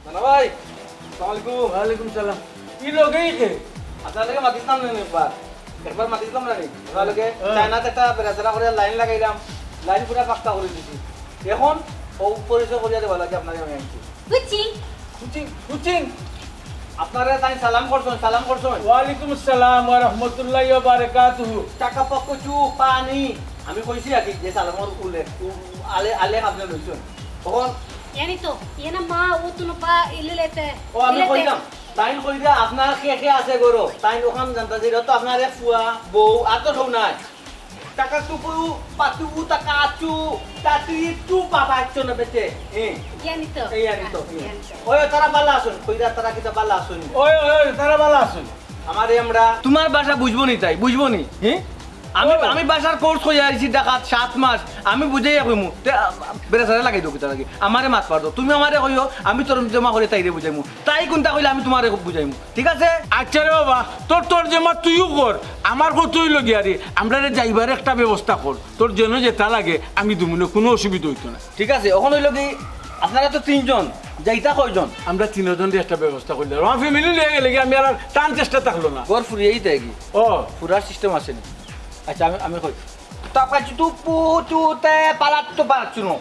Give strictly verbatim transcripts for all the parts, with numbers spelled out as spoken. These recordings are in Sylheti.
নানা ভাই, আসসালামু আলাইকুম। ওয়ালাইকুম সালাম। ই লগেই কে? আপনার লগে মাতিছিলাম না একবার? একবার মাতিছিলাম না নি? আপনার লগে হ্যাঁ। চায়নাত একটা বেড়াচেরা করে লাইন লাগাইলাম, লাইন পুরা পাক্কা করি দিছি। এখন ও পরিচয় করিয়া দেওয়া লাগে আপনারে আমি আনছি। কুচিং। কুচিং, কুচিং। আপনারে তাই সালাম করছইন, সালাম করছইন। ওয়ালাইকুম আসসালাম ওয়া রাহমাতুল্লাহি ওয়া বারাকাতুহু। টাকা পাকো চু পানি। আমি কইছি আর কি যে সালামর উল্লেখ, উ-, আলে, আলে আপনি লইছইন। তখন ইয়ানি তো, ইয়ানা মা, ও তো না পা, ইলে লেতে, ও, আমি ইলে লেতে। কইলাম, তাইন কইরা আপনার কে কে আছে গরো, তাইন ওখান জানতা যে তো আপনার এক ফুয়া, বউ, আর তো কেউ নাই। টাকা টুকু, পাতু, টাকা আচু, তাতি টু বাবা আচু না বেতে। হ্যাঁ। ইয়ানি তো। এই ইয়ানি তো, হ্যাঁ। ইয়ানি তো। ওই, তারা বালা আছইন, কইরা তারা কিতা বালা আছইন? ওই, ওই, ওই, তারা বালা আছইন। আমারে আমরা তোমার ভাষা বুঝবো নি তাই, বুঝবো নি? হ্যাঁ? আমি, ও। আমি ভাষার কোর্স করিয়া আইছি ঢাকাত সাত মাস, আমি বুঝাইয়া কইমু। তে, আ, বেড়াচেরা লাগাই দেও কিতা লাগি? আমারে মাত পার দেও। তুমি আমারে কইও, আমি তর্জমা করি তাইরে বুঝাইমু। তাই কুনটা কইলে আমি তোমারে বুঝাইমু। ঠিক আছে? আচ্ছা রে বাবা, তোর তর্জমা তুইও কর। আমার কত অইলো গিয়া রে, আমরারে যাইবার একটা ব্যবস্থা কর। তোর যেন যেতা লাগে, আমি দিমুনে, কুনু অসুবিধা অইতো না। ঠিক আছে, অখন অইলো কি, আপনারা তো তিনজন, যাইতা কয়জন? আমরা তিনজনরে একটা ব্যবস্থা করিলাম। আমার ফ্যামিলি লইয়া গেলে কি আমি আর টান চেষ্টা থাকলো না। ঘর ফুরিয়েই দেয় কি? ও। ফুরার সিস্টেম আছে নি? আচ্ছা, আমি, আমি কই। তাপা চুতু পু চু তে পালাত তো পালাত চুনো।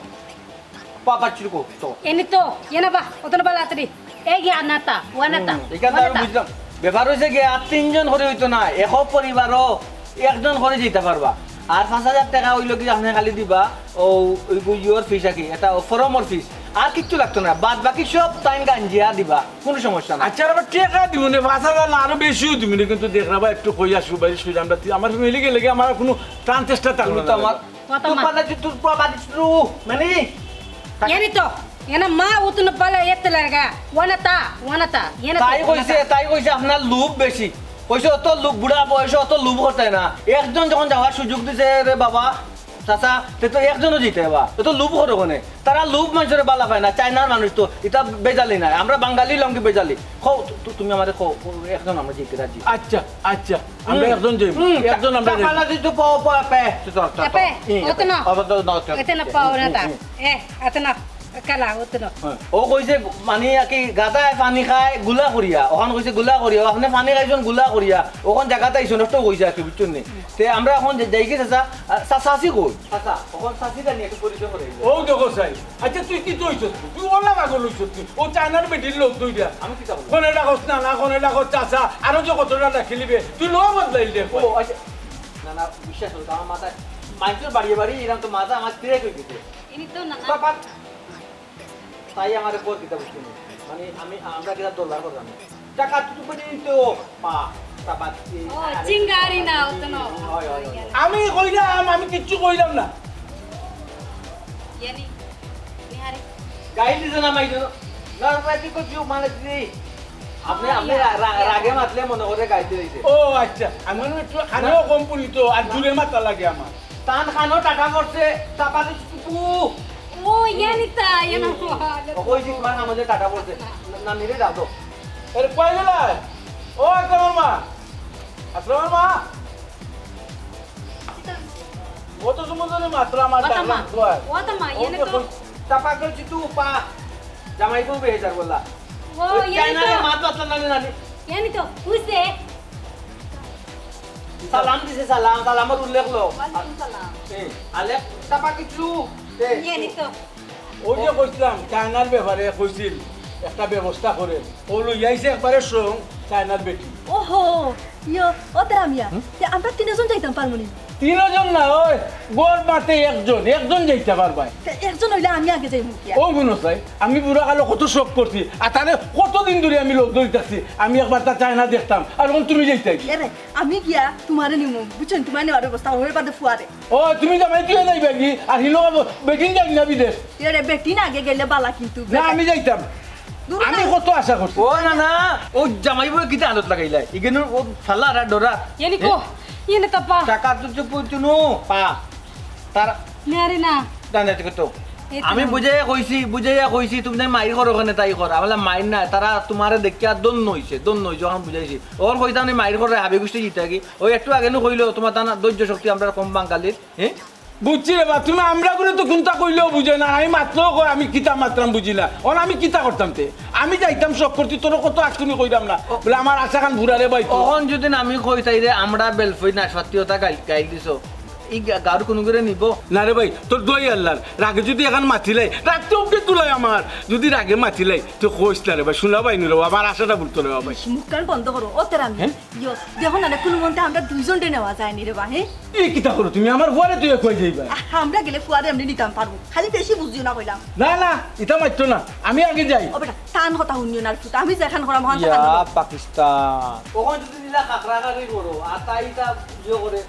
পাপা চুরু কো তো। এনে তো, এনে বা, অতন বালা আতরি। এই গিয়া আনাতা, ওয়ানাতা, হুম, এখান তো আমি ওয়ানাতা। বুঝলাম। ব্যাপার অইছে কি, আর তিনজন করি অইতো না, এক পরিবারও একজন করি যাইতা পারবা। আর পাঁচ হাজার টেকা অইলো কি আপনে খালি দিবা, ও, ওই গু-, ইয়োর ফিস আর কি, এটা ও ফরমর ফিস। আর কিচ্ছু লাগতো না, বাদ বাকি সব তাইন গাঞ্জিয়া দিবা, কুনু সমস্যা নাই। আচ্ছা, আবার টেকা দিমুনে, পাঁচ হাজার না, আরো বেশিও দিমুনে, কিন্তু দেখরা বা একটু কইয়া সুপারিশ কইরা আমরা তি-, আমার ফ্যামিলি গেলে কি আমার কুনু ট্রান্সেস্টার থাকলো তুমি তো না। আমার কথা তো মা- পাতা চুতুর পা বাদি চুতু, মানে? ইয়ানি তো, এনা মা উতন পালা এতে লাগা, ওয়ানাতা, ওয়ানাতা, ইয়ানা তো, তাই কইছে, ওয়ানাতা। তাই কইছে আপনার লোভ বেশি। কইছে অত লোভ, বুড়া বয়সে অত লোভ করতে না। একজন যখন যাওয়ার সুযোগ দিছে রে বাবা, চাচা, তে তো একজনও জিতে বা। অত লোভ করো কেনে? তারা লোভ মানুষরে বালা পায় না, চায়নার মানুষ তো, ইতা বেজালি নাই। আমরা বাঙালি লঙ্গি বেজালি। কও, তু-, তু-, তুমি আমারে কও, কও, একজন আমরা জিতে রাজি। আচ্ছা, আচ্ছা। আমরা হুম। একজন যাইমু। হুম। একজন আমরা যাইমু। কালা দিতে পাও, পাও, পে। তো, তো, তো, তো। এপে, হুম, অত না। অত তো, না, তো। এতে না পাও না তা। হুম, হুম। এ, এতে না। কালা, অত না। হ্যাঁ। ও কইছে, মানে, আর কি, গাধায় পানি খায় গুলা করিয়া। অখন কইছে গুলা করিয়া। আপনে পানি খাইছইন গুলা করিয়া। অখন জাগাত আইছইন, নষ্ট কইছে আর কি, বুঝছইন নি? তে আমরা অখন যে-, যাই কি চাচা, আ, চা-, চাচি কই? চাচা, অখন চাচি জানি একটু পরিচয় করে দিলে। ও দেখো চাই। আচ্ছা, তুই কিতা অইছস? তুই ওলা পাগল অইছস তুই। ও চায়নার বেটির লোক তুই দিয়া। আমি কিতা বললাম? কনে ডাকস না, না, কনে ডাকস চাচা। আরো যে কতটা ডাকিলিবে। তুই লো বদলাইল দে। ও, আচ্ছা। না, না, বিশ্বাস করো, আমার মাথায় মাইনষর বাড়িয়ে বাড়িয়ে এরকম তো মাথা আমার ক্র্যাক হয়ে গেছে। ইনি তো না, না। বাবা, তাই আমারে কর কিতা বুঝতে নেই। মানে, আমি, আমরা কিতা দরবার করলাম। টাকা তো তুমি নিতে ও, পা, তা বাদ দিয়ে ও, আরে চিঙ্গারি না, অত না। হয়, হয়, হয়। আমি কইলাম, আমি কিচ্ছু কইলাম না। ইয়ানি, নিহারি। গাইল দিছে না মাইজো? না, রাতে কো জিও মানে দিদি। আপনি, ও, আপনি ইয়া, রা-, রা-, ইয়া। রাগে মাতলে মনে করে গাইতে হইছে। ও, আচ্ছা। আমি একটু খানেও কম পড়ি তো, আর জুরে মাতা লাগে আমার। তান খানো টাটা পড়ছে, চাপাতি চুপু। ও, ইয়ানি তা, ইয়ানা। হুম। ও, কইছি তোমার খানো যে টাটা পড়ছে। না, না, নিরে যাও তো। আরে, কই গেলা? ও, আকরামর মা। আকরামর মা। অত সময় ধরে মাত্র আমার ও তো মা, ডাকলাম, কই? ও তো মা, ও এনে তো তো কই? চাপা করছি তুই পা। জামাই বউ বেহেজার বললা। ও, ওই এনে চাইনা তো। রে, মাত বাতলা নানি নানি। এনে তো, বুঝছে? সালাম দিছে, সালাম, সালামর উল্লেখ লো। ওয়ালাইকুম সালাম। এ, আলে চাপা কিছু। ইয়ে নি তো। ওই যে কইছিলাম, চায়নার ব্যাপারে কইছিল, একটা ব্যবস্থা করে। ও লইয়া আইছে একবারে সং চায়নার বেটি। ওহো, ইয়ো, ও তেরা মিয়া, তে আমরা তিনজন যাইতাম পারমু নি? তিনজন না, ওই গড় মাতে একজন, একজন যাইতা পারবায়। তে একজন অইলে আমি আগে যাইমু কিয়া? ও মনো চাই, আমি বুড়া কালো কত শখ করছি, আর তারে কতদিন ধরি আমি লগ ধরি থাকছি, আমি একবার তা চায়না দেখতাম, আর অখন তুমি যাইতায় কি? এরে, আমি গিয়া তুমারে নিমু, বুঝছো নি? তুমারে নেওয়ার ব্যবস্থা অইবার বাদে ফুয়ারে। ও, তুমি জামাই কিয়া যাইবা কি? আর হিলো বেটিন যাই না বিদেশ? এরে, বেটিন আগে গেলে বালা কিন্তু। না, আমি যাইতাম। দূর আমি না। কত আশা করছি। ও না না, ও জামাই বউ কিতা হালত লাগাইলা? ইগেনু ও ফালা আর ডরা। ইয়ানি কো, ইয়ানি তো পা। টাকা তো তো পুতুনু পা। তার না রে না। না, না, ঠিক তো। এই তো আমি না। বুঝাইয়া কইছি, বুঝাইয়া কইছি, তুমি তাই মাইর করো ওখানে তাই কর। আমলা মাইর না, তারা তুমারে দেখিয়া দন্য অইছে, দন্য অইছে, অখন বুঝাইছি। ওর কইতাম নি মাইর করে হাবি গুষ্টি জিতা কি? ওই একটু আগে নু কইলো, তুমার তা না ধৈর্য শক্তি আমরার কম বাঙালির, হ্যাঁ? বুঝছি রে বা, তুমি আমরা করে তো কুনতা কইলেও বুঝে না, আমি মাতলেও কয় আমি কিতা মাতরাম বুঝি না। অখন আমি কিতা করতাম তে? আমি যাইতাম শখ করছি, তোর কত আকুনি কইরাম না। বলে আমার আশা খান ভুরা রে ভাই তো। অখন যদি না আমি কই তাইরে আমরা বেলফই না সত্যি কথা গাইল, গাইল দিছো। এই গা-, গাউর কুনু করে নিব? না রে ভাই, তোর দোয়াই আল্লাহর। রাগে যদি এখান মাতিলাই, রাত্রে উঠে তুলাই আমার। যদি রাগে মাতিলাই, তুই কইস না রে ভাই, শুনা ভাই নি রে, আমার আশাটা ভুলতো রে ভাই। মুখ কান বন্ধ করো, ও তেরা আমি। হ্যাঁ? ইয়ো, দেখো না, না, কুনু মন্তে আমরা দুইজনরে নেওয়া যায়নি রে বা, হ্যাঁ? এই কিতা করো তুমি? আমার ফুয়ারে তুই কই যাইবা? আহ, আমরা গেলে ফুয়ারে এমনি নিতাম পারবো। খালি বেশি বুঝিও না কইলাম। না, না, ইতা মাততো না। আমি আগে যাই। ও বেটা, তান কথা হুনিও না, ফুত। আমি যেখান করাম, হন ইয়া, সেখান করো। পাকিস্তান। ওখান যদি নিলা খাকরা খাকরি করো, আর তাই ইতা ইয়ে করে,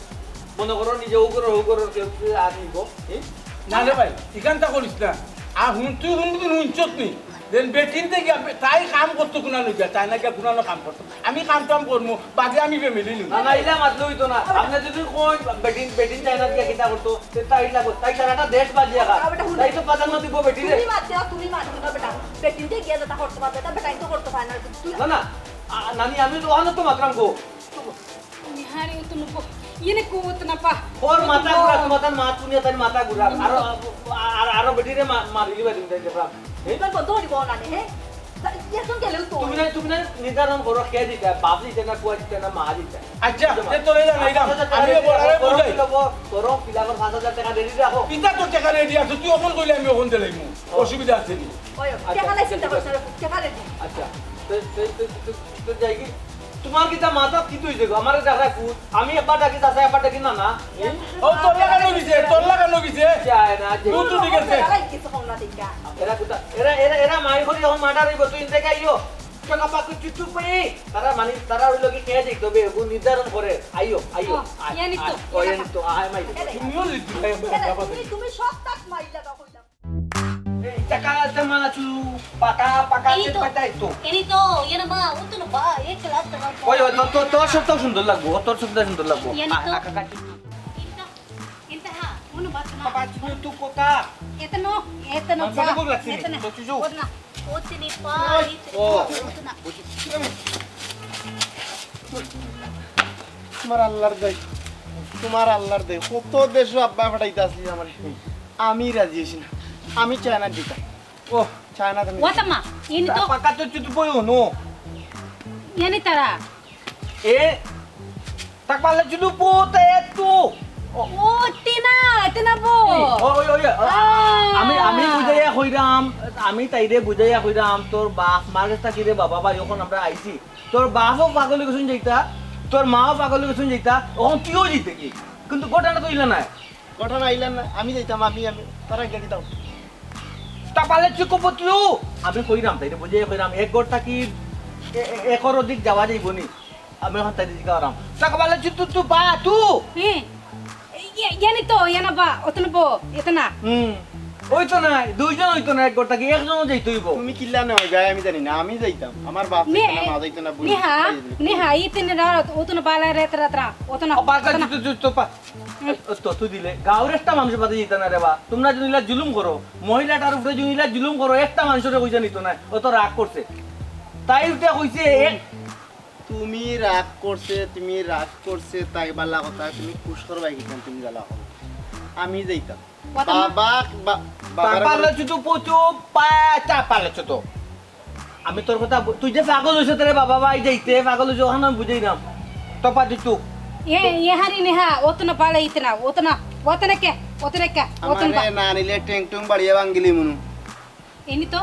মনে করো নিজে ও করো, ও করো, কেউ কেউ আর নিব, হ্যাঁ? না রে ভাই, ইখানতা করিস না। আর হুন, তুই হুন, তুই হুনছত নি। দেন বেটিনতে গিয়া বে-, তাই কাম করতো কুনা লইয়া, তাই না গিয়া কুনা কাম করতো। আমি কাম টাম করমু, বাদে আমি ফ্যামিলি নিমু। না, না, ইলা মাতলে অইতো না। আপনে যদি কই বেটিন, বেটিন চায়না গিয়া কিতা করতো, তে তাই লাগবো। তাই সারাটা দেশ বাজিয়া খা। আ, বেটা, হুনো। তাই তো প্রাধান্য দিব বেটিরে। তুমি মাত দেও, তুমি মাত দেও না, বেটা। বেটিনতে গিয়া যেতা করতো পারবে, তা বেটাইন তো করতো পারে না। তুই না, না, আ, নানি, আমি তো ওখানে তো মাতরাম গো। নিহারি ও তো নুকো, ইয়ে নে কো ও তো না পা। ওর মাথা ঘুরা, তোমার তার মা তুনিয়া তার মাথা ঘুরা। আরো, আর, আরো বেটিরে মা-, মারিলি বাদিন তাই দেখলাম। এবার বন্ধ করিব না নে, হে? এখন গেলেও তো তুমি না, তুমি না নির্ধারণ করো, কে দিতা, বাপ দিতা না, পুয়া দিতা না, মা দিতা। আচ্ছা, তে তোরে জানাইলাম, আমিও বড়ারে বুঝাই। গরম ফিলাফর পাঁচ হাজার টাকা রেডি রাখো। ইতা তো টাকা রেডি আছে, তুই অখন কইলে আমি অখন দিলাইমু, অসুবিধা আছে নি? ওই, আচ্ছা, টাকা লাই চিন্তা ঠিক করছ আছে। না, টাকা রেডি। আচ্ছা, তো, তো, তো, তো, তো যাই কি? তোমার কিতা মাথা কিতা অইছে গো? আমারে দেখায় ফুত। আমি একবার ডাকি চাচা, একবার ডাকি নানা। ও, তোর লাগানো গেছে, তোর লাগানো গেছে। যায় না, যে বুঝছো, ঠিক আছে। এরা কিচ্ছু কম না, ঠিক আছে। এরা কোথা-, এরা, এরা, এরা মাই করি এখন মার্ডার হইব, তুই ইনতে আইও। টাকা পাকু চুটু পাই। তারা মানে, তারা হইল কি কে দেখতে হবে, ও নির্ধারণ করে। আইও, আইও। ও, আয়, ইয়ানি তো, আয়, ও, ইয়ানি ইয়ানি তো, আয়, মাই। এরা তুমিও জিতবে, এরা, তুমি, তুমি সব তাক মাইলা দাও, কইলাম। এই টাকা আছে মানা চু, পাকা, পাকা এই আছে তো, পাতা এই তো। এনি তো, ইয়ে না মা, ও তো না বা, এক লাখ টাকা। ওই, ওই, তোর, তোর, তোর সবটা সুন্দর লাগবো, তোর সবটা সুন্দর লাগবো। ইয়ানি তো। আ, আ, কাকা, চুপ, চুপ। ইনতা, ইনতা হা, মনে বাত না। বাবা, চুপ, চুপ, কোকা। এতনো, এতনো, মাংস বা, নিবো লাগছে নি? এতনো। তো চুপ, চুপ। ওর না, ও চিনি পা, ওই। এই চিনি ও। পা, ও তো না। তোমার আল্লাহর দয়, তোমার আল্লাহর দয়, কত দেশো আব্বা ফাটাইতে আসলি আমার, আমি রাজি হইছি না, আমি চায়না দিতাম। ও, চায়না তুমি ওয়াতামা, ইনি তো পাকা তো চুপ বই হনো। ইয়ানি তারা। এ, তা পারলে চুপ তো এ তো। ও, ও, টিনা, টিনা বো। ও, ওই, ওই, ওই, আ। আমি, আমি বুঝাইয়া কইরাম, আমি তাইরে বুঝাইয়া কইরাম, তোর বাপ মার গেছে কি রে বাবা, ভাই, এখন আমরা আইছি। তোর বাপও পাগল হয়ে গেছুন যাইতা, তোর মাও পাগল হয়ে গেছুন যাইতা, অখন তুইও যাইতে কি? কিন্তু ঘটনা তো ইলা নাই। ঘটনা ইলা না, আমি যাইতাম, আমি, আমি, তারা গেলি দাও। তা পারলে চুপ কর তুইও। আমি কইরাম, তাইরে বুঝে কইরাম, এক ঘর থাকি এ-, এ-, একর অধিক যাওয়া যাইব নি। আমি এখন তাইরে জিগা করাম। তা পারলে চুপ তুই, তুই বা, তুই। হুম। ইয়ে, ইয়ানি তো, ইয়ানা বা, অতনা বো, এতনা। হুম। ওই তো নাই, দুইজন হইতো না, এক ঘর থাকি একজনও যাইতে হইব। তুমি কিল্লা না হইবে, আমি জানি না, আমি যাইতাম। আমার বাপ নে-, যাইতো না, মা যাইতো না, বুড়ি নেহা, যাইতো না। নেহা, ই তিন রাত, ও তো না বালা রাত রাত রা, ও তো না, ও বালা ও তো না। তুই, তুই, তুই, তুই পা-, হুম। ও তো, তুই দিলে, গাঁওর একটা মানুষ বাদে যাইতা না রে বা। তোমরা যদি ইলা জুলুম করো, মহিলাটার উপরে যদি ইলা জুলুম করো, একটা মানুষরে কইসা নিত না, ও তো রাগ করছে। তাই উঠে কইছে, এ-, তুমি রাগ করছে, তুমি রাগ করছে, তাই বালা কথা, তুমি খুশ করবাই কিতান, তুমি জ্বালা করো। আমি যাইতাম। কথা না। বাবা, বা-, বাবার চাপালে ঘরে চুতু পুচু, পা-, চাপালে চুতু। আমি তোর কথা বু-, তুই যে পাগল হইছ, তোরে বাবা ভাই যাইতে পাগল হইছ, ওখানে আমি বুঝাই না। তো পা দিতু। এ, এ হারি নেহা, ও তো না পারে ইতে না, ও তো না, ও তো না কে? অতে রেখা, অতন আমারে বা। না নিলে টেং টুং বাড়িয়ে ভাঙ্গিলি মনু। এনি তো।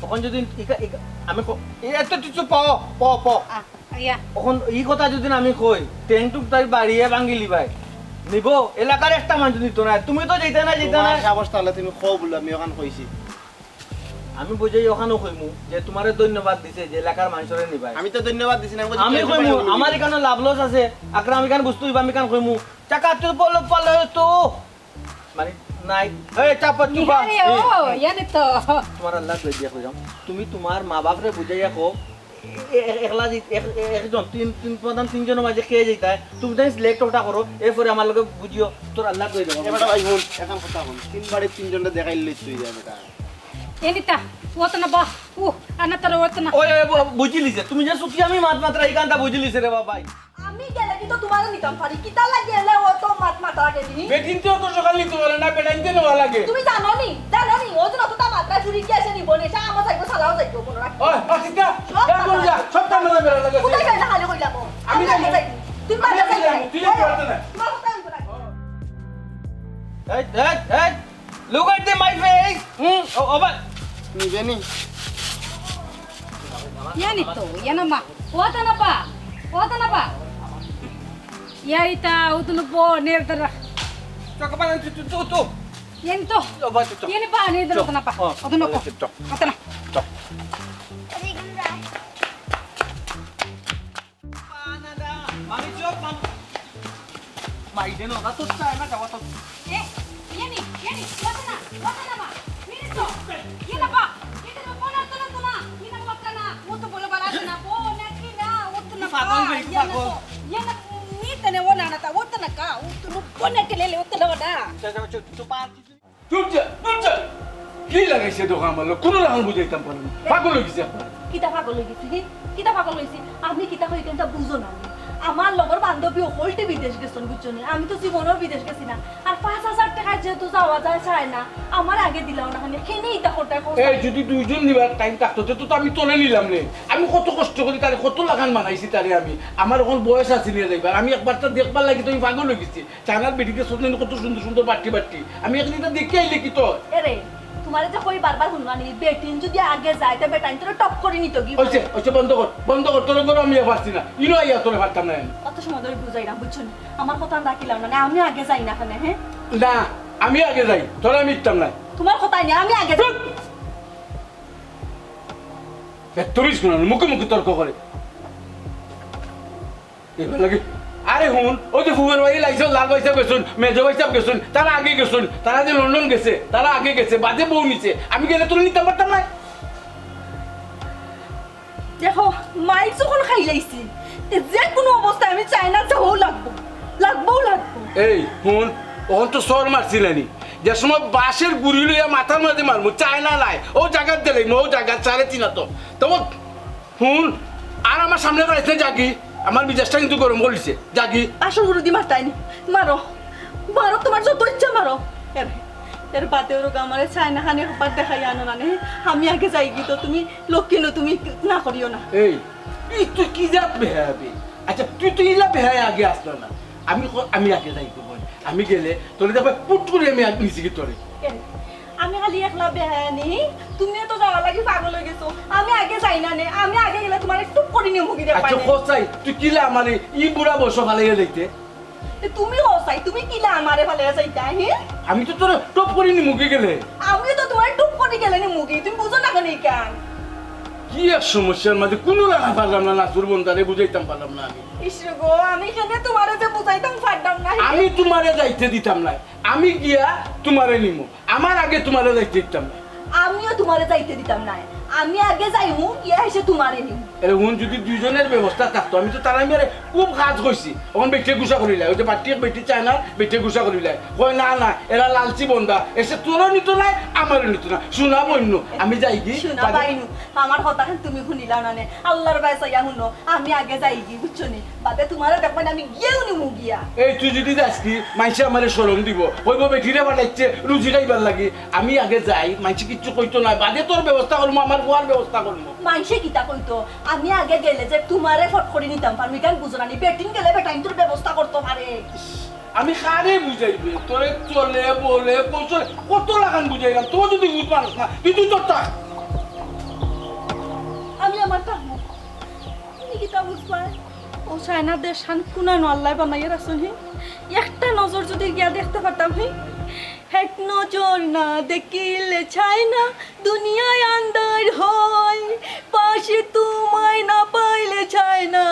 অখন যদি ইকা, ইকা, আমি ক-, এ, এত কিছু পাও, পাও, পাও। আ, ইয়া। অখন ই কথা যদি আমি কই, টেং টুং তাই বাড়িয়ে ভাঙ্গিলি ভাই। নিব, এলাকার একটা মানুষ নিত না। তুমি তো যেতে না, যেতে না। তোমার সাহস তাহলে তুমি কও বলে আমি অখান কইছি। আমি বুঝাই অখানও কইমু যে তোমারে ধন্যবাদ দিছে যে এলাকার মানুষরে নিবাই। আমি তো ধন্যবাদ দিছি না, আমি কইছি আমি টেং টুং কইমু, বাড়িয়ে আমার ভাঙ্গিলি। এখানে লাভ লস আছে। আকরাম এখানে বুঝতে হইবা, আমি এখানে কইমু। চাকা তুই বলো, পালো তো। মানে, নাই। এই, চাপা, চুপা। আরে, ও, ইয়ানে তো। তোমার আল্লাহ কই দিয়া কইলাম। তুমি তোমার মা বাপরে বুঝাইয়া কও, এ-, এ-, একলা দি-, এক-, এ-, একজন, তিন, তিন প্রধান তিনজনের মাঝে খেয়ে যাইতায়। তুমি তাই সিলেক্ট ওটা করো, এরপরে আমার লগে বুঝিও, তোর আল্লাহ কই দেবো। এ বেটা ভাই, হুন, এখন কথা হুন। তিন বাড়ির তিনজনটা দেখাইলে তুই যা বেটা। এনিতা, ওত না বা, উ, আনা তার ওত না। ওই, ওই, বু-, বুঝিলিছে। তুমি যে সুখী আমি মাত মাত্রা এই গানটা বুঝিলিছে রে বাবা ভাই। আমি গেলে কিন্তু তোমারে নিতাম পারি। কিতা লাগে এলে ও তো মাত মাথা লাগে নি? বেটিনতে অত সকাল নিতে পারে না, বেটাইনতে নেওয়া লাগে। তুমি জানো নি? জানো নি? ও যে অতটা মাত্রা চুরি কি আসে নি? বনে সা আমার যাইবো, সালাও যাইবো, কোনো রাখ। ওই, আসিস না? সব যা, মাথা যা, লাগে। সব কাম না বেড়া লাগে। কোথায় গেলে খালি কইলাম ও? আমি আমি যাইবো। যাইবো। তুমি আমি বাড়ি যাইবো। যাইবো। তুই যাইতে পারতে না। তোমার কথা আমি বলাই। এই, এই, এই। Look at the my face. হুম, ও, ও ভাই। নিবে নি? ইয়ানি তো, ইয়ানা মা। ওতা না পা। ওতা না পা। ইয়ারি তা, উতুন পো, নের তারা। চকা পানা তু, তু, তু, তু। ইয়ানি তো। ও ভাই, তু, তু। ইয়ানি পা, নের তারা, ওতা না পা। ও, ওতা না পা। তু, তু। ওতা না। তু। মাইদে না, না তো চায় না, যাওয়া তো। এ, ইয়ানি, ইয়ানি, ওতা না, ওতা না মা। মিনিট তো। ইয়ানা বা, ইয়ানা তো, ও না, তো না, তো না। ইয়ানা ওতা না, ও তো বলে বালা আছে না, ও না কি না, ও তো না পাগল বা, ভাই, ইয়ানা পাগল। তো, ইয়ানা নি তনে ও না না তা, ও তো না কা, ও তো নো বনে কে লে লে, ও তো না ওটা। চল, চল, চল, চল, পার। চুপ যা, চুপ যা। কি লাগাইছে দোকান বলো? কোনো রকম বুঝাইতাম পারলাম না। পাগল হয়ে গেছে আপনার। কিতা পাগল হয়ে গেছে? হে? কিতা পাগল হয়েছে? আমি কিতা কই কেনটা বুঝো না। আমার লগর বান্ধবী অকলটি বিদেশ গেছন, বুঝছো নি? আমি তো জীবনেও বিদেশ গেছি না। আর পাঁচ হাজার টাকা যেহেতু যাওয়া যায় চায় না, আমার আগে দিলাও না, মানে, কেনে ইতা করতে কষ্ট? এই যদি দুইজন নিবার টাইম থাকতো, তে তো আমি তলে নিলাম নে। আমি কত কষ্ট করি তারে, কত লাগান বানাইছি তারে আমি। আমার এখন বয়স আছে নিয়ে যাইবার। আমি একবার তো দেখবার লাগি তো আমি পাগল হয়ে গেছি। চায়নার বেটিতে সব কত সুন্দর সুন্দর বাট্টি বাট্টি। আমি এখন এটা দেখে আইলে কি তো? এরে, তোমারে যে কই বারবার শুনলানি, বেটিন যদি আগে যায়, তে বেটাইন তোরে টপ করি নিত কি? ওইছে, ওইছে, বন্ধ কর, বন্ধ কর, তোর ঘরে আমি আর পারছি না। ইনো আইয়া তোরে পারতাম না আমি। অত সময় ধরে বুঝাইলাম, বুঝছো নি? আমার কথা রাখিলাম না, না, আমি আগে যাই না কেনে, হ্যাঁ? না, আমি আগে যাই, তোরে আমি দিতাম না। তোমার কথা নিয়ে আমি আগে যাই। চুপ! এ, তুমি শুনো না, মুখে মুখে তর্ক করে। এবার লাগে, আরে হুন, ওই যে ফুফের বাড়ি লাইছে, লাল ভাই সাহেব গেছুন, মেজো ভাই সাহেব গেছুন, তারা আগে গেছুন, তারা যে লন্ডন গেছে, তারা আগে গেছে, বাদে বউ নিছে, আমি গেলে তোরে নিতাম পারতাম না। দেখো, মাইর যখন খাইলাইছি, তে যে কোনো অবস্থায় আমি চায়না যাওয়াও লাগবো, লাগবোও লাগবো। এই হুন, অখন তো সর মারছি নানি, যে সময় বাঁশের গুড়ি লইয়া মাথার মাঝে মারমু, চায়না নাই, ও জাগাত দিলাইমু, ও জাগাত সাড়ে তিন আত। তখন হুন, আর আমার সামনে দাঁড়াইস না, জাগি। আমার মিজাজটা কিন্তু গরম করিছে, জাগি। আসল গুরু দি মারতাই নি। মারো, মারো, তোমার যত ইচ্ছা মারো। এর, এর বাদে ওরকম আমারে চায়না খানি হবার দেখাই আনো না নে। আমি আগে যাই কি তো, তুমি লক্ষ্মী নো, তুমি না করিও না। এই, এই তুই কি জাত বেহায়া বে? আচ্ছা, তুই তো ইলা বেহায়া আগে আসলো না। আমি ক-, আমি আগে যাই তো বল। আমি গেলে তোরে দেখবে পুট করে আমি আগে নিচে কি তোরে। কেন? আমি খালি একলা বেহায়া নি, তুমিও তো যাওয়ার লাগি পাগল হয়ে গেছো। আমি আগে যাই না নে, আমি আগে গেলে তোমার একটু করি নিয়ে মুখি আচ্ছা, দেখবাই। কসাই, তুই কিলা আমারে ই বুড়া বয়স ফালাইয়া যাইতে? তে তুমি কসাই, তুমি কিলা আমারে ফালাইয়া যাইতা, হে? আমি তো তোরে টপ করি নি মুখে গেলে। আমিও তো তোমার টুপ করি গেলে নি মুখি, তুমি বুঝো না কেন এই কান? কি এক সমস্যার মাঝে কোনো রাখা পারলাম না, নাসুর বন্দারে বুঝাইতাম পারলাম না আমি। ইস রে গো, আমি কেনে তোমারে যে বুঝাইতাম পারলাম না। আমি তোমারে যাইতে দিতাম না, আমি গিয়া তোমারে নিমু। আমার আগে তোমারে যাইতে দিতাম না। আমিও তোমারে যাইতে দিতাম না। আমি আগে যাইমু, ইয়া এসে তোমারে নিমু। এরে হুন, যদি দুইজনের ব্যবস্থা থাকতো, আমি তো তারাই মেরে খুব কাজ কইছি। অখন বেটিয়ে গুসা করিলাই, ওই যে বাটি এক বেটি চায় না, বেটিয়ে গুসা করিলাই। কয়, "না, না, এরা লালচি বন্দা, এসে তোরও নিত নাই, আমারও নিত না।" শোনা বইন, আমি যাই কি? শোনা বাদে বাইনু, আমার কথা খান তুমি শুনিলাও না নে। আল্লাহর বায় চাইয়া শুনো, আমি আগে যাই কি, বুঝছো নি? বাদে তোমারে দেখবায় না, আমি গিয়েও নিমু গিয়া। এই তুই যদি যাস কি, মাইনষে আমারে শরম দিব। কইব, "বেটিরে পাঠাইছে রুজি খাইবার লাগি।" আমি আগে যাই, মাইনষে কিচ্ছু কইতো না। বাদে তোর ব্যবস্থা করমু, আমার ফুয়ার ব্যবস্থা করমু। মাইনষে কিতা কইতো? আমি আগে গেলে যে তোমারে ফট করি নিতাম পারমু, ইখান বুঝো না নি? বেটিন গেলে বেটাইন তোর ব্যবস্থা করতো পারে। আমি কারে বুঝাইবে? তোরে চলে, বলে, কৌশলে কত লাখান বুঝাইলাম, তোর যদি বুঝ মানুষ না, তুই, তুই তোর থাক। আমি আমার থাকমু। তুমি কিতা বুঝবায়? ও চায়নার দেশখান কুনানো আল্লায় বানাইয়া রাখছইন হি। একটা নজর যদি গিয়া দেখতে পারতাম হি। এক নজর না দেখিলে চায়না দুনিয়ায় আন্ধার হয়, পাশে তোমায় না পাইলে চায়না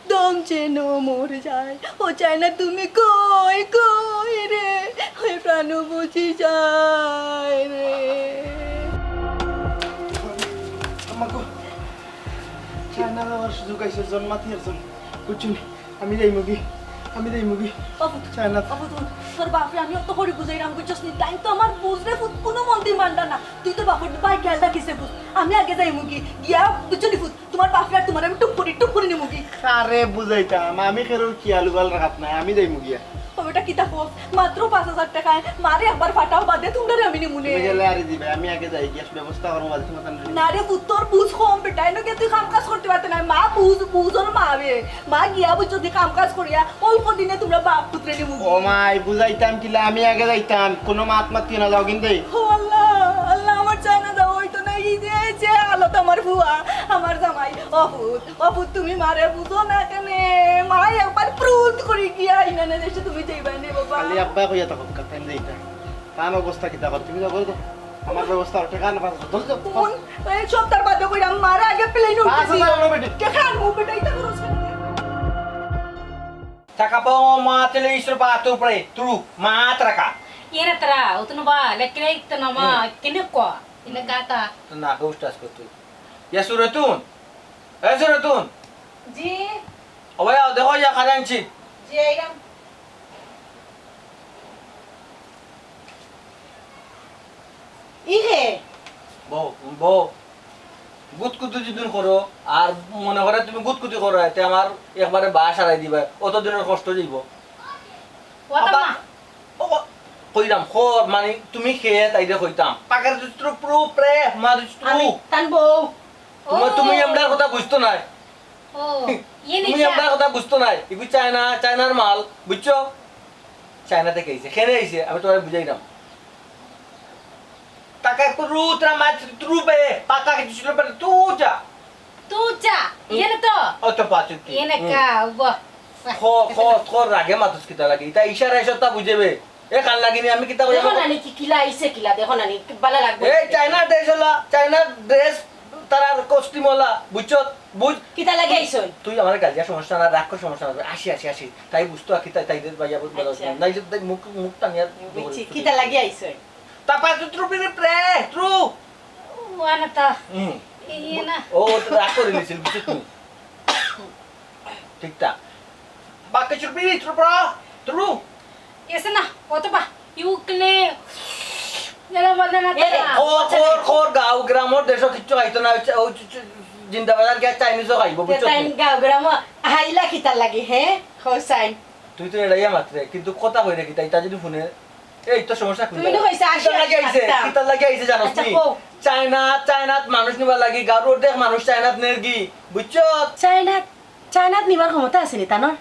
দম যেন মরে যায়। ও চায়না তুমি কই, কই রে? ওই প্রাণ বুঝি যায় রে। আম্মা গো, চায়না যাওয়ার সুযোগ আইছে, জন্মাতি একজন। বুঝছো নি? আমি যাইমুগি, আমি যাইমুগি। ও পুত, চায়না। ও পুত, পুত, তোর বাপরে আমি অত করি বুঝাইরাম, বুঝছস নি? তাইন তো আমার বুঝরে পুত কুনু মন্দি মানরা না। তুই তোর বাপর ভাই খেয়াল রাখিস রে পুত। আমি আগে যাইমুগি। গিয়া, বুঝছো নি পুত? তোমার বাপরে আর তোমারে আমি টুপ করি, টুপ করি নিমুগি। আরে বুঝাইতাম, আমি কেরোর খিয়াল উবাল রাখাত নাই, আমি যাইমুগিয়া। ও বেটা, কিতা কস? মাত্র পাঁচ হাজার টেকায় মারে একবার ফাটাও বাদে তোমরারে আমি নিমুনে। তুমি গেলে আরে দিবে, আমি আগে যাই, গ্যাস ব্যবস্থা করমু বাদে তোমার সামনে। না রে পুত, তোর বুঝ কম বেটা, এনো গিয়া তুই কাম কাজ করতে পারতে না। মা বুঝ, বুঝর মা বে। মা গিয়া বুঝ যদি কাম কাজ করিয়া অল্প দিনে তোমরা বাপ পুত্রে নিমু। ও মাই, বুঝাইতাম কিলা, আমি আগে যাইতাম, কোনো মাত মাতিও না, যাও কিন্তু। ও আল্লাহ, আল্লাহ, আমার চায়না যাওয়া অইতো না, এই যে, এই যে হালত আমার ফুয়া, আমার জামাই, ও পুত, ও পুত, তুমি মারে বুঝো না কেনে? মা একবার প্রুত করি গিয়া ইনানে দেশে তুমি যাইবায় নে বাবা। খালি আব্বায় কইয়া থাকো, কাকাইন যাইতা। তান অবস্থা কিতা কর, তুমি যাও, করো তো। আমার ব্যবস্থা অর, টেকা আনো পাঁচ হাজার, ধরো তো। কোন? এই সপ্তাহ বাদে কইরা মারে আগে প্লেন উঠতে পাঁচ হাজার দিও। আনো বেটি। টেকা আনবো বেটা, ইতা খরচ করে। Takapong mga tuloy isro pa tupre, tru, matra ka. Yena tara, utno ba, lekre itno ma, kene ko, ina kata. Na, hostas ko tu. Ya suratun. Ya suratun. জি। ওয়া, দেখো, ইয়া খালি আনছি। জি, আইলাম। ইহে। বউ, বউ। গুতকুতি যদি করো, আর মনে করে তুমি গুতকুতি করো, এতে আমার একবারে বাস হারাই দিবা, অত দিনের কষ্ট যাইব। ওটা আবার মা। ও, কইরাম, খো, মানে, তুমি খেয়ে তাইরে কইতাম। পাকার দুত্র প্রু প্রে, মা দুত্র। আমি তান বউ। তুমি, ও। তুমি আমরার কথা বুঝতো না। ও, ইয়ে তুমি নিচা। আমরার কথা বুঝতো না। ইগু চায়না, চায়নার মাল, বুঝছো? চায়না থেকে আইছে। কেনে আইছে? আমি তোমারে বুঝাইরাম। তাকে প্রু ত্রা মা ত্রু বে, পাকা কিছু ছিল বে, তু যা। তু যা, ইয়ে না তো। ও তো পাচু কি? ইয়ে না হুম। কা, বাহ। খো, খো, খো রাগে মাতুস কিতা লাগে? ইতা ইশারা ইশারা বুঝে বে। এ কান লাগি নি, আমি কিতা কই? দেখো না নি, কি কিলা আইছে কিলা, দেখো না নি, কি বালা লাগবে। এই চায়না দেশ ওলা, চায়না ড্রেস, তারার কস্টিউম ওলা, বুঝছো? বুঝ। কিতা লাগি আইছই? তুই আমার গালিয়া সমস্যা না, রাগ কর সমস্যা না, আসি, আসি, আসি। তাই বুঝতো, আর কি তাই, তাই দের ভাইয়া বুঝ, বুঝ, আচ্ছা। নাই যে তাই মুখ, মুখ টানিয়া বুঝছি, কিতা লাগি আইছই? তাপা তো ত্রু পিনে প্রে, ত্রু। ও, আনা তা। হুম। ইয়ে না। ও, তো রাগ করে নিছিল, বুঝছো তুমি? ঠিকঠাক। বাকি চুপি, ত্রু প্রা, ত্রু। এসে না, কত বা, ইউকলে, এলা বলতে না এ রে, তারা। ও, খোর, খোর, গাঁও গ্রামর দেশো কিচ্ছু খাইতো না, ওই চা-, ওই চু-, চু-, জিন্দাবাজার গিয়া চাইনিজও খাইবো, এ বুঝছো তাইন তুমি? গাঁও গ্রামো আইলা কিতার লাগি, হে? হোসাইন। তুই তো এড়াইয়া মাতরে, কিন্তু কথা কইরে কিতা, ইতা যদি হুনে, এই তো সমস্যা কোন তুমি তো জায়গায়? কইছে আসি, কিতার লাগি আসি, আইছে? আস্তা। কিতার লাগি আইছে জানোস আচ্ছা, নি? কও। চায়না, চায়নাত মানুষ নিবার লাগি, গাঁওর অর্ধেক মানুষ চায়নাত নেরগি, বুঝছো? চায়নাত, চায়নাত নিবার ক্ষমতা আছে নি তানর?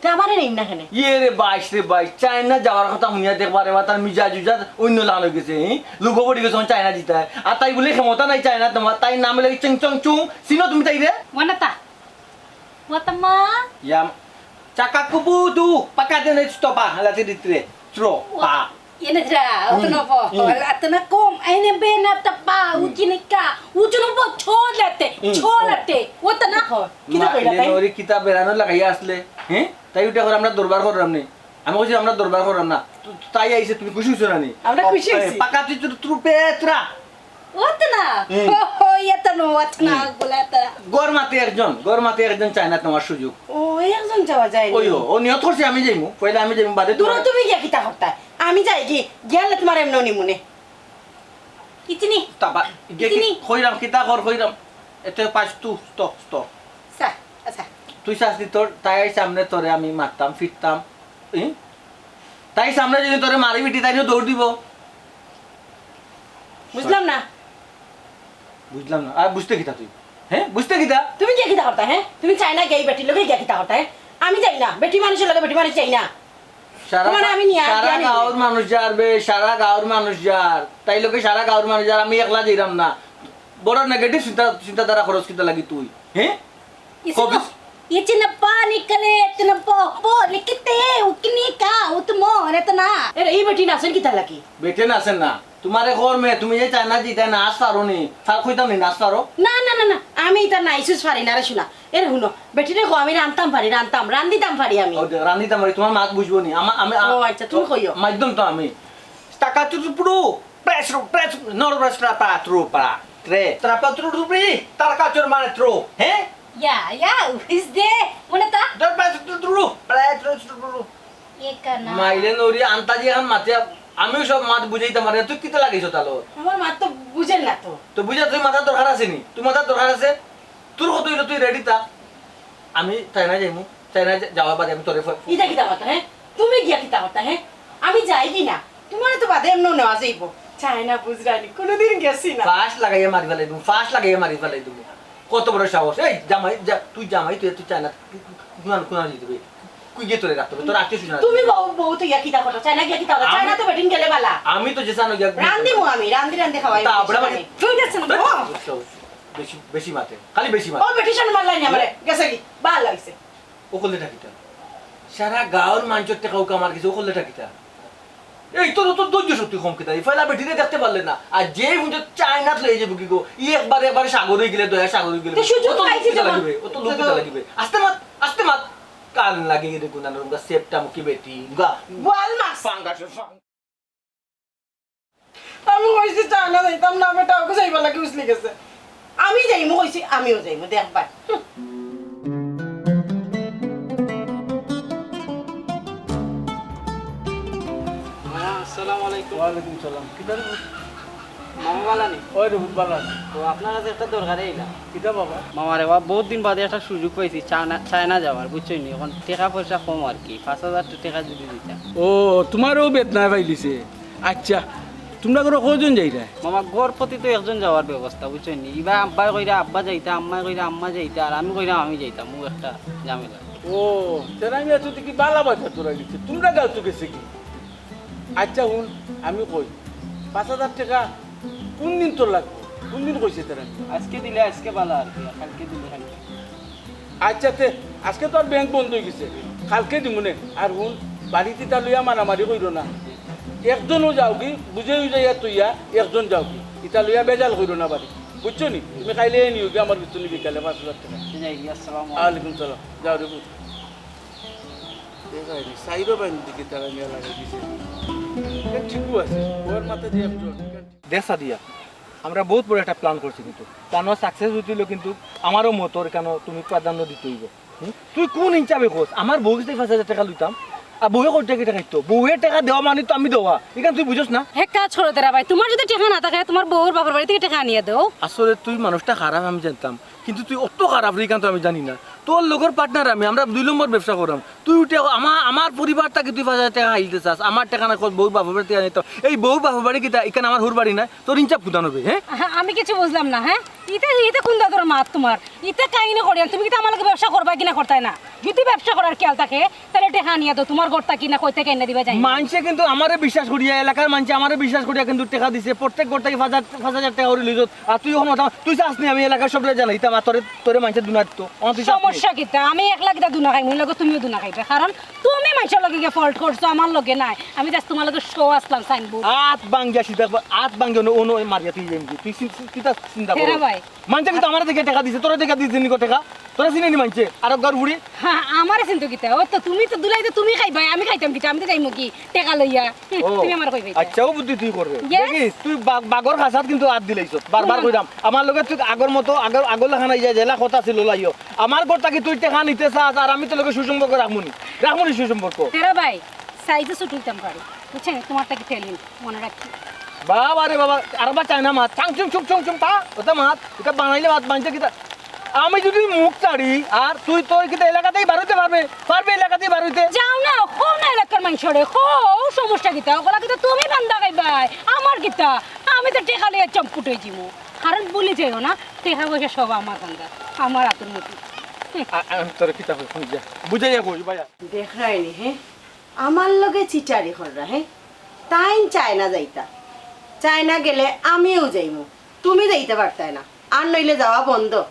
তে আমারে নেইন না কেনে? ইয়ে রে বাইশ রে বাইশ, চায়না যাওয়ার কথা হুনিয়া দেখবা রে বা, তার মিজাজ উজাজ অন্য লাল হয়ে গেছে, হি? লুবো পড়ি গেছে, চায়না জিতায়। আর তাই বলে ক্ষমতা নাই চায়না তোমার, তাই নাম লাগে চিং চং চুং, চিনো তুমি তাই রে? ওয়ানাতা। ওয়াতামা। ইয়াম, চাকা কুবু দু, পাকা দেন এই স্তপা, হালাতে দিত্রে, ত্রো, পা। ইয়ে না যা, অত না পো। হুম। অত না কম, আইনে বে না তা পা, হুম। উকি নিকা, উচুনো পো, ছোলাতে, হুম। ছোলাতে। ওয়াতানা। কিতা মা, কইলা ইলে তাই? নরি কিতা বেড়ানো লাগাইয়া আসলে, হ্যাঁ? তাই উঠে করে আমরা দরবার করলাম নি। আমি কইছি, "আমরা দরবার করলাম না।" তো, তো তাই আইছে, তুমি খুশি হইছো না নি? আমরা খুশি অ, হইছি। পাকা তুই তোর, তোর পেত্রা। ওত না। হুম। ও, ও, ইয়ে তো নো, ওত না, হুম। বলে তো। গর মাতে একজন, গর মাতে একজন চায় না তোমার সুযোগ। ও, একজন যাওয়া যায় না। ওই, ও, ও নিয়ত করছে আমি যাইমু, পয়লা আমি যাইমু, বাদে দূর তোমার তুমি গিয়া কিতা করতা? আমি যাই কি, গিয়ালে তোমার এমন নিমুনে। ইতিনি। তাবা, গিয়া কি, ইতিনি। কইরাম, কিতা কর, কইরাম। এতে পাঁচ তু, স্ত, স্ত। সা, আচ্ছা। তুই শাস্তি তোর, তাই সামনে তোরে আমি মারতাম, ফিরতাম। ই? তাই সামনে যদি তোরে মারি বিটি, তাইও দৌড় দিব। বুঝলাম না। বুঝলাম না। আর বুঝতে কিতা তুই? হ্যাঁ? বুঝতে কিতা? তুমি গিয়া কিতা করতা, হ্যাঁ? তুমি চায় না গেই বেটির লগে গিয়া কিতা করতা, হ্যাঁ? আমি যাই না। বেটি মানুষের লগে বেটি মানুষ যাই না। সারা তোমার আমি নিয়া সারা গাঁওর মানুষ যার বে, সারা গাঁওর মানুষ যার। তাই লোকে সারা গাঁওর মানুষ যার, আমি একলা যাইরাম না। বড় নেগেটিভ চিন্তা, চিন্তাধারা খরচ কিতা লাগি তুই? হ্যাঁ? ইসে কবি- তো, ইচে না পানি কলে, ইতনা পো, পো, লিখতে, উকনি কা, উতমো, রেতনা। এরে, এই বেটি নাচেন কিতা লাগি? বেটি নাচেন না। তোমারে কর মে, তুমি যে চায়না জিতা নাচ পারো নি, তার কইতাম নি নাচ পারো? না, না, না, না, আমি ইতা নাইসুস পারি না রে, শুনা। এরে হুনো, বেটিরে কও আমি রানতাম পারি, রানতাম, রান্দিতাম পারি আমি। ও দে, রান্দিতাম পারি, তোমার মাত বুঝবো নি। আমা-, আমি, আ-, ও আচ্ছা, তুমি কইও। মাধ্যম তো আমি। টাকা তো পুরো, প্রেস রু, প্রেস, নর প্রেস রা তা ত্রু পারা, ত্রে। তারা পাত্র রুপি, তার কাচর মানে ত্রো, হ্যাঁ? ইয়া, ইয়া, উফিস দে, মনে তা? দর প্রেস ত্রু, প্রেস ত্রু, ত্রু, ত্রু। এ কানা। মাইলে নরি আন্তাজি এখন মাতে, আমিও সব মাত বুঝাইতাম পারি না, তুই কিতা লাগাইছো তালো? আমার মাত তো বুঝেন না তো। তো বুঝা তুই মাথার দরকার আছে নি? তুই মাথার দরকার আছে? তোর কত হইলো তুই রেডি থাক। আমি চায়না যাইমু, চায়না যা-, যাওয়ার বাদে আমি তোরে ফ-, ইটা কিতা কথা, হ্যাঁ? তুমি গিয়া কিতা কথা, হ্যাঁ? আমি যাই কি না? তোমারে তো বাদে এমনেও নেওয়া যাইবো। চায়না বুঝরানি, কোনোদিন গেছি না। ফাঁস লাগাইয়া মারি ফেলাই দিমু, ফাঁস লাগাইয়া মারি ফেলাই দিমু। কত বড় সাহস? এই জামাই, যা, তুই জামাই, তুই, তুই চায়না, কোন, কোন দিতে হবে? কই গিয়ে তোরে রাখতে হবে? তোর আত্মীয় স্বজন আছে। তুমি বউ, বউ তো ইয়া কিতা কথা? চায়না গিয়া কিতা কথা? আমি চায়না তো বেটিন গেলে বালা। আমি তো যে চায়না গিয়া রান্দিমু আমি, রান্দি রান্দি খাওয়াই তা বেশি আমরা মানে খাই। তুই যাচ্ছ না, ও। বেশি, বেশি মাতে, খালি বেশি মাতে। ও বেটি শান মারলাই না আমারে, গেছে কি? বালা লাগছে। ও করলে ডাকিতা। সারা গাঁওর মানষর টেকা উকা আমার গেছে, ও করলে ডাকিতা। এই তোর, তোর ধৈর্য শক্তি কম কিতা? এই ফয়লা বেটিরে দেখতে পারলে না। আর যে হুনছে চায়নাত লইয়া যাবো কি গো? ই একবারে, একবারে সাগর হয়ে গেলে, দয়া সাগর হয়ে গেলে। তো সুযোগ অত লোক পাইছি কিতা যখন। লাগিবে? অত লোক তো কিতা লাগিবে? আস্তে মাত, আস্তে মাত। কান লাগে গেলে গুনা নরম গা, সেপটা মুখী বেটি, গা। গোয়াল মাছ। পাঙ্গাসের পাঙ্গা। আমি কইছি চায়না যাইতাম না, বেটা ওকে যাইবার লাগি উছলি গেছে। আমি যাইমু কইছি, আমিও যাইমু, দেখবায়। হুম। মামা, আসসালামু আলাইকুম। ওয়ালাইকুম সালাম। কিতা রে? মামা বালা নি? ওই রে, বালা আছি। তো আপনার কাছে একটা দরকারে আইলাম। কিতা বাবা? মামা রে বাবা, বহুত দিন বাদে একটা সুযোগ পাইছি চায়না, চায়না যাওয়ার, বুঝছো নি? এখন টেকা পয়সা কম আর কি, পাঁচ হাজার টেকা যদি দিতা। ও, তোমারও বেতনায় পাইলিছে। আচ্ছা, তোমরা ঘরো কয়জন যাইরায়? মামা, ঘর প্রতি তো একজন যাওয়ার ব্যবস্থা, বুঝছো নি? ইবা আব্বায় কইরা আব্বা যাইতা, আম্মায় কইরা আম্মা যাইতা, আর আমি কইরাম আমি যাইতাম, ও একটা ঝামেলা। ও, তেরা মিয়া তো দেখি বালা বাজার ধরাই দিছে, তোমরা গাল তো গেছে কি? আচ্ছা হুন, আমি কই, পাঁচ হাজার টেকা কোন দিন তোর লাগবো? কোন দিন কইছে তেরা মিয়া? আজকে দিলে আজকে বালা আর কি, আর কালকে দিলে কালকে। আচ্ছা তে, আজকে তো আর ব্যাংক বন্ধ হয়ে গেছে, কালকে দিমুনে। আর হুন, বাড়িত ইতা লইয়া মারামারি কইরো না, একজনও যাওগি, বুঝে হয়ে যাইয়া তুইয়া, একজন যাওগি, ইতা লইয়া বেজাল কইরো না বাড়ি, বুঝছো নি? তুমি খাইলে এই নিও কি আমার কিছু নিবি কালে পাঁচ হাজার টেকা। যাই গি, আসসালামু আলাইকুম। ওয়ালাইকুম সালাম, যাও রে পুত। এ ভাই রে, সাইরো ভাই দিকে তারা নিয়ে লাগাই দিছে। এ ঠিকও আছে, ওর মাথা দিয়ে একজন। দেখ সাদিয়া, আমরা বহুত বড় একটা প্ল্যান করছি, কিন্তু প্ল্যান সাকসেস হইতে হইলে কিন্তু আমারও মতর কেন তুমি প্রাধান্য দিতে হইব। হুম? তুই কোন হিসাবে কস? আমার বউ গেছে পাঁচ হাজার টেকা লইতাম, আর বউয়ে কত টেকা টেকা দিত? বউয়ে টেকা দেওয়া মানে তো আমি দেওয়া, এখান তুই বুঝস না? এক কাজ করো তেরা ভাই, তোমার যদি টেকা না থাকে, তোমার বউর বাপর বাড়ি থেকে টেকা আনিয়া দেও। আসলে তুই মানুষটা খারাপ আমি জানতাম, কিন্তু তুই অত খারাপ রে, এখান তো আমি জানি না। তোর লগর পার্টনার আমি, আমরা দুই নম্বর ব্যবসা করাম। তুই উঠে আমার, আমার পরিবার থাকি তুই পাঁচ হাজার টেকা খাইতে চাস, আমার টেকা না, কত বউ বাপর বাড়ি থেকে আনিতাম। এই বউ বাপর বাড়ি কিতা, এখানে আমার হুর বাড়ি নাই? তোর ইনসাফ কুদানো বে, হ্যাঁ? আহা, আমি কিছু বুঝলাম না, হ্যাঁ? ইতা, ইতা কোন ধরনের মাত তোমার? ইতা কাহিনী করি আর তুমি কিতা আমার লগে ব্যবসা করবা কিনা করতায় না? যদি ব্যবসা করার খেয়াল থাকে, তাহলে টেকা আনিয়া দেও, তোমার ঘর থাকি না কই থেকে এনে দিবা জানি না। মানষে কিন্তু আমারে বিশ্বাস করিয়া, এলাকার মানষে আমারে বিশ্বাস করিয়া কিন্তু টেকা দিছে, প্রত্যেক ঘর থাকি পাঁচ হাজার, পাঁচ হাজার টেকা করি লইছত। আর তুই ওখানে কথা, তুই চাস নি আমি এলাকার সবরে জানাইতাম, আর তোরে, তোরে মানষে দুনা দিত। আমার তুই চাস নি? সমস্যা কিতা? আমি একলা কিতা দুনা খাইমু, লগে তুমিও দুনা খাইবে, কারণ তুমি মানষর লগে গিয়া ফল্ট করছো, আমার লগে নাই। আমি just তোমার লগে শো আসলাম, সাইনবো। আত ভাঙ্গিয়া সিধা, আত ভাঙ্গিয়া অনো, অনো মারিয়া তুই যাইমু। তুই চিন-, চিন-, কিতা চিন্তা করো? ভাই। মানষে কিন্তু আমারে দেখে টেকা দিছে, তোরে দেখে দিছে নিকো টেকা? তোরে চিনে নি মানষে? আর একবার উড়ি? হ্যাঁ, আমারে চিনতো কিতা? ও তো তুমি তো দুলাই তো তুমি খাইবায়, আমি খাইতাম কিতা? আমি তো যাইমু কি টেকা লইয়া? হুম, ও, তুমি আমার কইবে কিতা? আচ্ছা, ও বুদ্ধি তুই করবে। Yes। দেখি, তুই বা-, বাঘর খাসাত কিন্তু আত দিলাইছ। বারবার কইরাম, আমার লগে তুই আগর মতো, আগর, আগর লাখান আইয়া যেলা কথা ছিল লাইও। আমার ঘর থাকি তুই টেকা নিতে চাস, আর আমি তোর লগে সুসম্পর্ক রাখমুনি। রাখমুনি সুসম্পর্ক। তেরা ভাই, সাইজে ছুট হইতাম পারি। বুঝছেন? তোমার থাকি টেলিন, মনে রাখি। বাবা রে বাবা, আর বা চায়না মাত। চাং চুং চুং চুং চুং তা, ওটা মাত। এটা বানাইলে মাত, মানষে কিতা? আমি যদি মুখ ছাড়ি, আর তুই তোর কিতা এলাকাতেই বার হইতে পারবে? পারবে এলাকাতেই বার হইতে? যাও না, কোন এলাকার মানষরে? কও, সমস্যা কিতা? ওগুলা কিতা তুমি বান্দা খাইবায়? আমার কিতা? আমি তো টেকা লইয়া চম্পুট হয়ে যাইমু। কারণ ভুলি যাইও না, টেকা পয়সা সব আমার বান্দা, আমার হাতের মুঠি। হুম। আ-, আমি তোরে কিতা কই, শুন যা। বুঝাইয়া কই, ভাইয়া। দেখায়নি, হ্যাঁ? আমার লগে চিটারি কররা, হে? তাইন চায়না যাইতা, চায়না গেলে আমিও যাইমু, তুমি যাইতে পারতায় না, আর নইলে যাওয়া বন্ধ।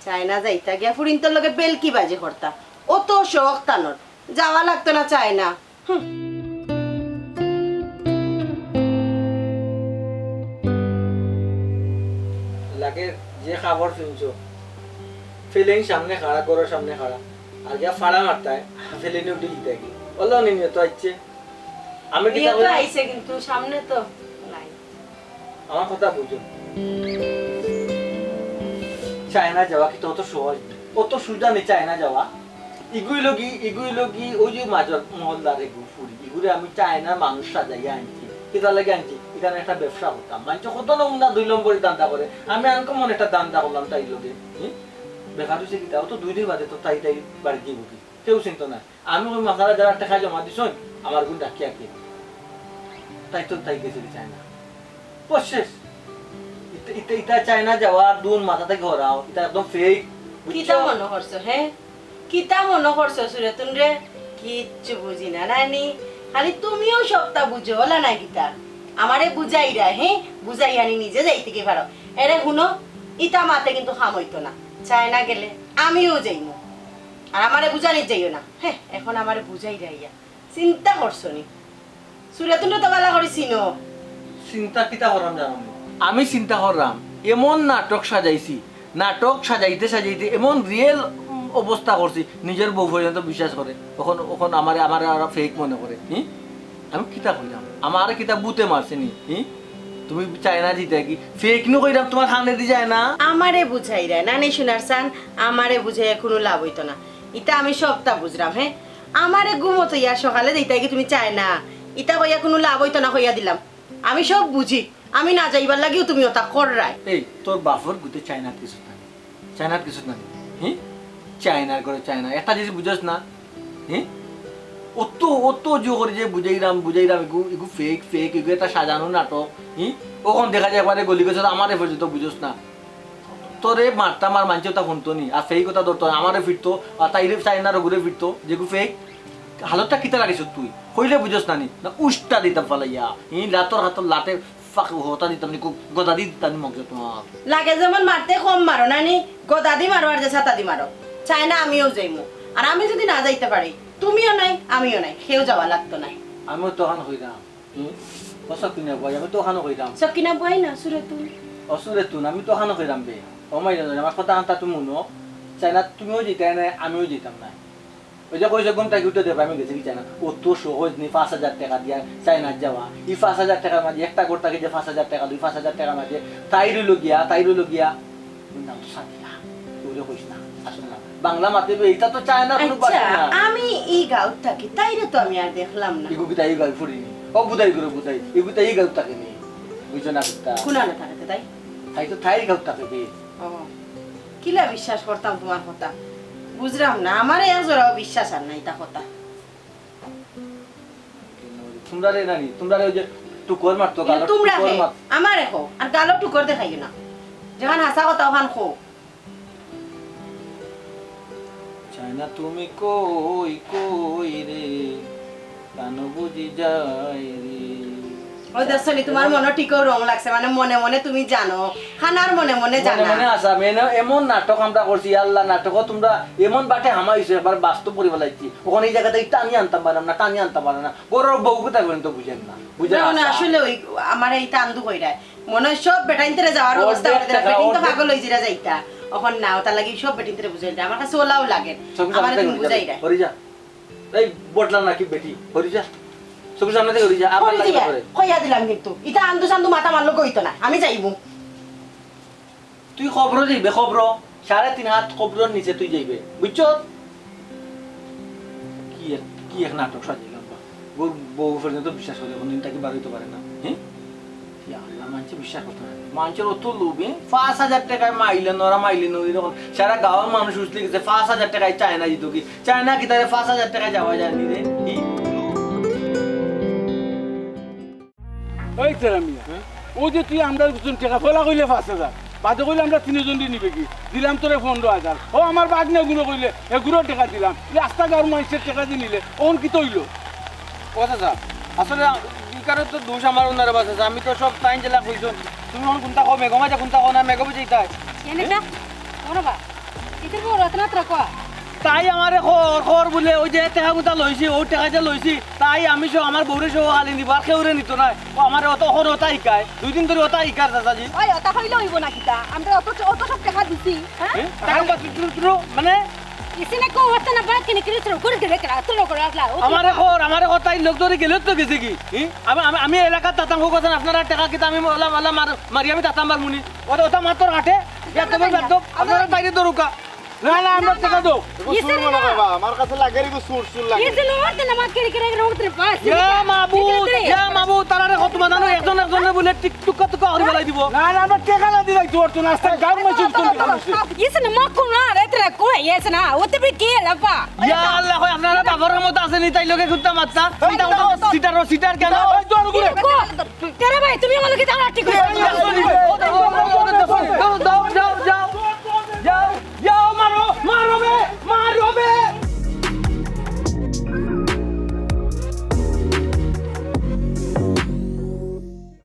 চায়না যাইতা গিয়া ফুরিন্তর লগে বেলকি বাজি করতা, অত শখ তানর, যাওয়া লাগতো না চায়না। হুম। লাগে যে কাপড় ফিনছো, ফেলেইন সামনে খাড়া, ঘরর সামনে খাড়া, আর গিয়া ফাড়া মারতায়, ফেলেইন উঠি দিতায় কি? অলা নি নিয়ত আইছে। আমি কিতা কইলাম? আইছে কিন্তু সামনে তো নাই। আমার কথা বুঝো। চায়না যাওয়া কিতা অত সহজ নি? অত সুজা নি চায়না যাওয়া? ইগুই লগি, ইগুই লগি, ওই যে মাঝর মহল্লার এগু ফুরি, ইগুরে আমি চায়নার মানুষ সাজাইয়া আনছি। কিতার লাগি আনছি? ইখানো একটা ব্যবসা করতাম। মানষে কত নমুনা দুই নম্বরি ধান্দা করে। আমি আনকমন একটা ধান্দা করলাম তাইর লগে। হুম? বেকার অইছে কিতা? অত দুই দিন বাদে তো তাই তাই বাড়ি যাইবো কি? কেউ চিনতো না। আমি কই, "মাসালা যারা টেকা জমা দিছইন, আমার গুন ডাকিয়া কি?" তাই তো তাই গেছে কি চায়না। বস শেষ। ইতা, ইতা, ইতা চায়না যাওয়ার দুন মাথা থাকি হরাও, ইতা একদম fake, বুঝছো? কিতা মনো করছো, হে? কিতা মনো করছো সুরাতুন রে? কিচ্ছু বুঝি না, নানি। খালি তুমিও সবটা বুঝো, অলা নায় কিতা? আমারে বুঝাইরায়, হে? বুঝাইয়া নি নিজে যাইতে কি পারো? এরে হুনো, ইতা মাতে কিন্তু কাম অইতো না। চায়না গেলে আমিও যাইমু। আর আমারে বুঝানিত যাইও না। হে, এখন আমারে বুঝাইরায় ইয়া। চিন্তা করছো নি? সুরাতুনরে তো বালা করি চিনো। চিন্তা কিতা কররাম জানো নি? আমি চিন্তা কররাম, এমন নাটক সাজাইছি, নাটক সাজাইতে সাজাইতে এমন real, উম, অবস্থা করছি, নিজর বউ পর্যন্ত বিশ্বাস করে। অখন, অখন আমারে, আমারে ওরা fake মনে করে। হুম? আমি কিতা কইরাম? আমারে কিতা ভূতে মারছে নি? হুম? তুমি চায়না যাইতায় কি? Fake নু কইরাম, তুমার কানেদি যায় না? আমারে বুঝাইরায়, নানি সোনার চান, আমারে বুঝাইয়া কুনু লাভ অইতো না। ইতা আমি সবটা বুঝরাম, হে? আমারে ঘুমো থইয়া সকালে যাইতায় কি তুমি চায়না? ইতা কইয়া কুনু লাভ অইতো না কইয়া দিলাম। আমি সব বুঝি, আমি না যাইবার লাগিও তুমি অতা কররায়। এই, তোর বাপর গুতে চায়নাত কিছু নাই, চায়নাত কিছু নাই, হি? চায়নার ঘরে চায়না, একটা জিনিস বুঝস না, হি? অত, অত জোর করি যে বুঝাইরাম, বুঝাইরাম, ইগু, ইগু fake, fake, ইগু একটা সাজানো নাটক, হি? অখন দেখা যায় একবারে গলি গেছে, আমারে পর্যন্ত বুঝস না। তোরে মারতাম আর মানষে অতা হুনতো নি, আর fake অতা ধরতো না, আমারে ফিরতো, আর তাইরে চায়নার ওগুরে ফিরতো, যেগু fake। হালতটা কিতা লাগাইছ তুই? কইলে বুঝস না নি? না উষ্টা দিতাম ফালাইয়া। ই লাতর হাতর লাতে ফাঁক হতা দিতাম নি, খুব গদাদি দিতাম নি মগজে তোমার। লাগে যেমন মারতে কম মারো না নি, গদাদি মারো আর যে ছাতাদি মারো। চায়না আমিও যাইমু। আর আমি যদি না যাইতে পারি, তুমিও নাই, আমিও নাই, কেউ যাওয়া লাগতো নায়। আমিও তখন কইরাম, হুম? ও সকিনা ভাই, আমি তো অখানো কইরাম। সকিনা ভাই না, সুরাতুন। ও সুরাতুন, আমি তো অখানো কইরাম বে। ও মাই জানো, আমার কথা আনতা তুমি হুনো। চায়না তুমিও যাইতায় না, আমিও যাইতাম না। ওই যে কইছে ঘুম থাকি উঠে দেখো, আমি গেছি কি চায়না। অত সহজ নি পাঁচ হাজার টেকা দিয়া চায়না যাওয়া। ই পাঁচ হাজার টেকার মাঝে একটা ঘর থাকি যে পাঁচ হাজার টেকা, দুই পাঁচ হাজার টেকার মাঝে তাই রইল গিয়া, তাই রইল গিয়া। ওর নাম তো সাদিয়া। ওরে কইস না, আসলে না। বাংলা মাতে বে, ইটা তো চায়না কুনু ভাষা না। আমি ই গাঁওত থাকি, তাইরে তো আমি আর দেখলাম না। ইগু কিতা ই গাঁও ফুরিনি? ও বুধাই করে বুধাই। ইগু তো ই গাঁওত থাকে নি। বুঝো না কিতা? কুনানো থাকে তে তাই? তাই তো তাইর গাঁওত থাকে বে। ও, কিলা বিশ্বাস করতাম তোমার কথা? বুঝলাম না, আমারে এক জোড়াও বিশ্বাস আর নাই তা কথা। তোমরা রে নানি, তোমরা রে ওই যে টুকর মারতো, গালো তোমরা টুকর হে, মার- আমারে কও, আর গালো টুকর দেখাইও না। যেখান হাছা কথা ওখান কও। চায়না তুমি কই, কই রে, প্রাণ বুঝি যায় রে। ও দেখছো নি, তোমার মনো ঠিকও রং লাগছে, মানে মনে মনে তুমি জানো, খানার মনে মনে মনে জানা। মনে আশা, মেনে এমন নাটক আমরা করছি, আল্লাহ নাটকও তোমরা এমন বাটে হামাইছো, এবার বাস্তব করি ফেলাইছি। ওখানে এই জায়গাতে টানি আনতাম পারলাম না, টানি আনতাম পারলাম না। গরুর বউ কোথায় বলেন তো বুঝেন না, বুঝেন না, না, না, আশা। আসলে ওই আমার এই তান্দু কইরায়। মনে হয় সব বেটাইন্তরে যাওয়ার ব্যবস্থা অর্ধেক করে দিলাম, টাকা, বেটিন তো অর্ধেক। পাগল হয়ে জিরা যাইতা। এখন না, ওটার লাগি সব বেটিন্তরে বুঝাই দিলাম। আমার কাছে ওলাও লাগে। সব কিছু আমার আমাদের তুমি বুঝাই বুঝাই দেয়। হরি যা। এই বটলা নাকি বেটি? হরি যা। সব কিছু আমাদের হরি যা। আবার হরি লাগবে যা। করে। কইয়া দিলাম কিন্তু। ইটা আন্দু সান্দু মাথা মারলো কইতো না। আমি যাইমু। তুই কবরো যাইবে, কবরো। সাড়ে তিন হাত কবরর নিচে তুই যাইবে। বুঝছো? কি এক, কি এক নাটক সাজাইলাম বা। বউ, বউ পর্যন্ত বিশ্বাস করে, কোনদিন তাকে বার হইতে পারে না। হ্যাঁ? ইয়া আল্লাহ, মানষে বিশ্বাস করতে পারে না। মানষের অত লোভে পাঁচ হাজার টাকায় মাইলে নরা, মাইলে নদী, এরকম সারা গাঁওর মানুষ উঠলে গেছে, পাঁচ হাজার টাকায় চায়না দিত কি? চায়না কি তাহলে পাঁচ হাজার টাকায় যাওয়া যায় নি রে? কি? ওই তেরা মিয়া, হুম? ওই যে তুই আমরার গুছুন টেকা ফলা কইলে পাঁচ হাজার, বাদে কইলে আমরা তিনজন দিয়ে নিবে কি? দিলাম তোরে পনেরো হাজার। ও আমার বাগনা গুলো কইলে এগুলো টেকা দিলাম, এই আস্তা গাঁওর মানুষের টেকা দিয়ে নিলে, ওন কি তৈল? ও চাচা, আসলে ইকারো তো দোষ আমারও না রে বা চাচা, আমি তো সব তাইন যেলা কইছইন। তুমি অখন কুনতা কও, মেঘো মাঝে কুনতা কও না, মেঘো বুঝে ইতায়। কেনে তা? ও রে বা, ইতার বউ রত্না তোরা কওয়া। তাই আমারে খর, খর বুলে, ওই যে টেকা গুতা লইছি, অউ টেকা যে লইছি, তাই আমি সহ আমার বউরে সহ খালি নিবো, আর কেউরে নিতো নায়। ও আমারে অত, অখন অতা হিকায়, দুই দিন ধরি অতা হিকার চাচাজি। ওই, অতা কইলে অইবো না কিতা? আমরা অত, অত সব টেকা দিছি, হ্যাঁ? এ? টেকা বা তু-, তু-, তু-, মানে? ইসে না কো অতা না বাদ কেনে কেনে তোর করে দিলে কেন? তোর করে রাখলা। ও তো আমারে খর, আমারে খর, তাই লোক ধরি গেলে তো গেছে কি? এ? আমি, আমি, আমি এলাকাত তাতাম হোক আছেন, আপনারা টেকা কিতা আমি ওলা, ওলা মার-, মারি আমি তাতাম পারমুনি। অতা, অতা মাতর কাটে, বেয়াদব, বেয়াদব, আপনারা তাইরে ধরুকা। না, না, আমরা টেকা দেও। এগু ইসে চুর মনে না। কয় বা, আমার কাছে লাগে এগু চুর, চুর লাগে। ইসে না মারতে না, মাত কেনে কেনে রোড রে বাস। ইয়া মাবুদ, ইয়া মাবুদ, তারারে কত মাদানো, একজন একজনরে বুলে টিক টুকা টুকা করি ফালাই দিবো। না, না, আমরা টেকা না দিলাই তোর তো নাস্তা গাম মে চুপ করে। ইসে না মাত কোনা রে তোরা কই ইসে না, ও তো বি কে লাপা। ইয়া আল্লাহ, কই আপনারা বাবার মতো আছেনি, তাই লগে কুত্তা মারতা। এই, ইতা ওটা সিটার, ও সিটার কেন? এই, জোর করে। তেরা ভাই, তুমি আমার লগে ঝগড়া ঠিক করছো।